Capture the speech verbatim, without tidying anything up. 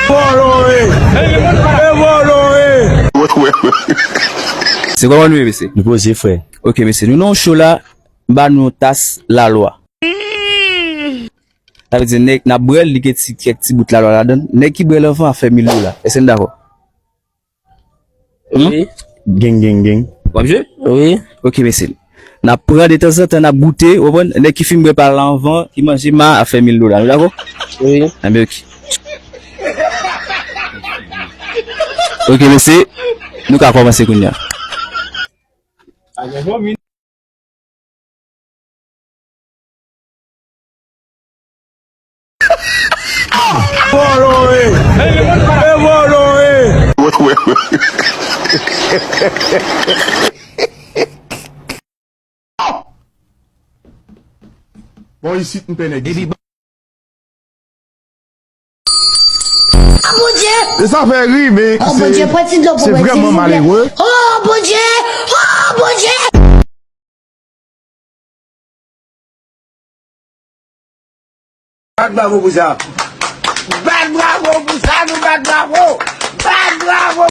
Vòlò e! E vòlò e! Se kòman nou ye, mesye? Nou poze, frè. Ok, mesye, nou nan yon show la, ba nou yon tas lalwa. Sa vle di, nèg, n ap bwè l, li gen ti, kèk ti bout lalwa ladan l. Nèg ki bwè l anvan ap fè mil dola. Èske n dakò? Hmm? Wi. Geng, geng, geng. W ap jwe? Wi. Ok, mesye. N ap pran detanzantan, n ap goute, w konprann? Nèg ki fin bwè pa l la anvan, ki manje ma, ap fè mil dola. Nou dakò? Wi. Enben, ok. Ok, mesye. Nou ka kòmanse kounye a. Vòlò e! E vòlò e! Bon, isit m pè nèg isit. Oh, Bondye! E sa fè ri, men se, se vrèman malere. Oh, Bondye! Oh, Bondye! Bat bravo pou sa. Bat bravo pou sa, nou bat bravo. Bat bravo.